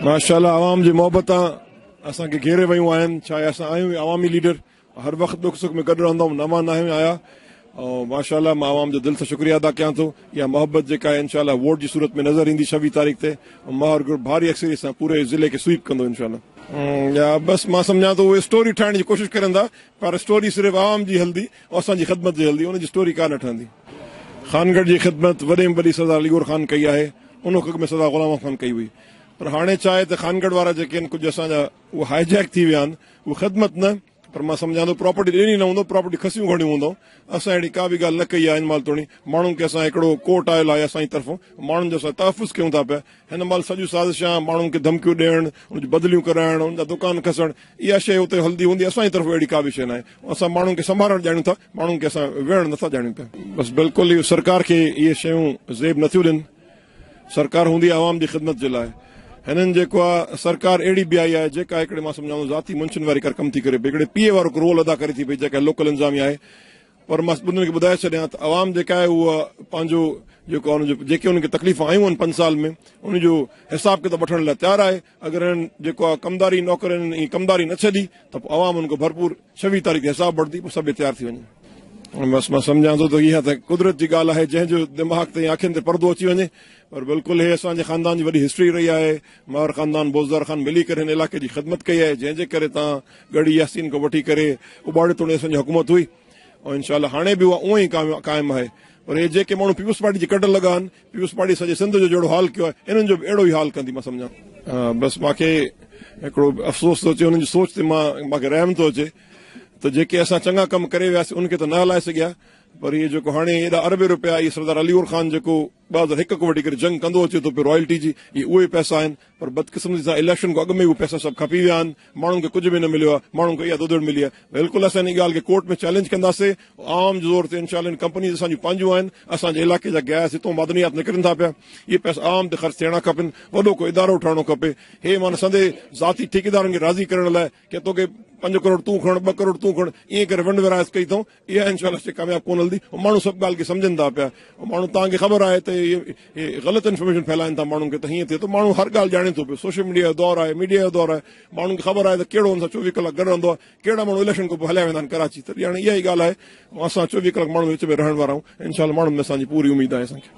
ماشاءالله عوام جي محبتان اسان کي گهيري ويون آهن، ڇا اسان آهيون ئي عوامي ليڊر، هر وقت ڏک سک ۾ گڏ رهندا آهيون، نوان ناهيون آيا. ۽ ماشاءالله مان عوام جو دل سان شڪريه ادا ڪيان ٿو. اها محبت جيڪا آهي انشاءالله ووٽ جي صورت ۾ نظر ايندي 26 تاريخ تي، ۽ ماهر گروپ ڀاري اڪثريت سان پوري ضلعي کي سوئيپ ڪندو انشاءالله. يا بس مان سمجهان ٿو اهي اسٽوري ٺاهڻ جي ڪوشش ڪرن ٿا، پر اسٽوري صرف عوام جي هلندي ۽ اسان جي خدمت جي هلندي، ان جي اسٽوري ڪا نه ٺهندي. خانڳڙهه جي خدمت وڏي ۾ وڏي سردار علي گوهر خان ڪئي آهي، ان کان اڳ ۾ سردار غلام محمد خان ڪئي هئي، پر هاڻي ڇا آهي ته خانڳڙهه وارا جيڪي آهن ڪجهه اسان جا اهي هائي جيڪ ٿي ويا آهن، اهي خدمت نه پر مان سمجهان ٿو پراپرٽي ڏني نه هوندو، پراپرٽي کسيون گهڻيون هوندو. اسان اهڙي ڪا به ڳالهه نه ڪئي آهي هن مهل توڻي ماڻهن کي اسان هڪڙو ڪورٽ آيل آهي اسان جي طرفون ماڻهن جو اسان تحفظ ڪيون ٿا پيا. هن مهل سڄيون سازشان ماڻهن کي ڌمڪيون ڏيڻ، ان جون بدليون ڪرائڻ، ان جا دڪان کسڻ اها شيء اتي هلندي هوندي، اسان جي طرفون اهڙي ڪا به شيء ناهي. اسان ماڻهن کي سنڀالڻ ڄاڻيون ٿا، ماڻهن کي اسان ويهڻ نٿا ڄاڻيون پيا. بس بلڪل اهو سرڪار کي اهي شيون زيب نٿيون ڏين. سرڪار هوندي آهي عوام جي خدمت جي لاء. هنن جيڪو آهي سرڪار اهڙي به آئي آهي جيڪا هڪڙي مان سمجهان ٿو ذاتي منشن واري ڪر ڪم ٿي ڪري پئي، هڪڙي پي اي وارو رول ادا ڪري ٿي پئي جيڪا لوڪل انتظاميا آهي. پر مان انهن کي ٻڌائي ڇڏيان ته عوام جيڪا آهي اها پنهنجو جيڪو آهي ان جو جيڪي انهن کي تڪليفون آيون آهن 5 سال ۾ ان جو حساب ڪتاب وٺڻ لاء تيار آهي. اگر هنن جيڪو آهي ڪمداري نوڪرين ۽ ڪمداري نه ڇڏي ته پوء عوام ان کان ڀرپور 26 تاريخ تي حساب وٺندي، پوء سڀ تيار ٿي وڃن. بس مان سمجهان ٿو ته اها ته قدرت جي ڳالهه آهي جنهن جو دماغ تي اکين تي پردو اچي وڃي، پر بلڪل هي اسان جي خاندان جي وڏي هسٽري رهي آهي. مهر خاندان بوزدار خان ملي ڪري هن علائقي جي خدمت ڪئي آهي، جنهن جي ڪري تان ڳڙهي ياسين کان وٺي ڪري اٻاڙي توڻي اسان جي حڪومت هئي ۽ انشاء الله هاڻي به اها اونئن ئي قائم آهي. پر هي جيڪي ماڻهو پيپلز پارٽي جي ڪڍ لڳا آهن، پيپلز پارٽي سڄي سنڌ جو جهڙو حال ڪيو آهي انهن جو به اهڙو ئي حال ڪندي مان سمجهان. بس مان کي هڪڙو افسوس ٿو اچي انهن جي سوچ تي مان کي رحم ٿو اچي ته جيڪي اسان چڱا ڪم ڪري وياسين ان کي ته نه هلائي سگهيا، پر هي جيڪو هاڻي ايڏا اربين روپيا اهي سردار علي گور خان جيڪو 2001 کان وٺي ڪري جنگ ڪندو اچي ٿو پيو رائلٽي جي، اهي اهي پئسا آهن، پر بدقسمتي سان اليڪشن کان اڳ ۾ اهي پئسا سڀ کپي ويا آهن، ماڻهن کي ڪجهه به نه مليو آهي، ماڻهن کي اها ڌوڌڙ ملي آهي. بلڪل اسان ان ڳالهه کي ڪورٽ ۾ چئلينج ڪنداسين، عوام جي زور تي انشاء الله. ان ڪمپنيز اسان جون پنهنجون آهن، اسان جي علائقي جا گئس هتون معدنيات نڪرن ٿا پيا، اهي پئسا عوام تي خرچ ٿيڻا کپن، وڏو ڪو ادارو ٺهڻو کپي. هي معنيٰ سندي ذاتي ٺيڪيدارن کي راضي ڪرڻ لاء ڪي توکي 5 ڪروڙ تون کڻ، 2 ڪروڙ تون کڻ، ائين ڪري ونڊ ورهاست ڪئي اٿئون، اها انشاء الله شيء ڪامياب ڪونه هلندي. ماڻهو سڀ ڳالهه کي سمجهن ٿا پيا. ماڻهو توهان کي خبر آهي ته اهي غلط انفارميشن ڦهلائن ٿا ماڻهن کي ته هيئن ٿئي ٿو، ماڻهو هر ڳالهه ڄاڻي ٿو پيو. سوشل ميڊيا جو دور آهي، ميڊيا جو دور آهي، ماڻهن کي خبر آهي ته ڪهڙو ان سان 24 ڪلاڪ گڏ رهندو آهي، ڪهڙا ماڻهو اليڪشن کان پوء هليا ويندا آهن ڪراچي. ته ڄاڻ اها ئي ڳالهه آهي. اسان 24 ڪلاڪ ماڻهن جي وچ ۾ رهڻ وارا آهيون، انشاء الله ماڻهن ۾ اسان جي پوري اميد آهي اسان کي.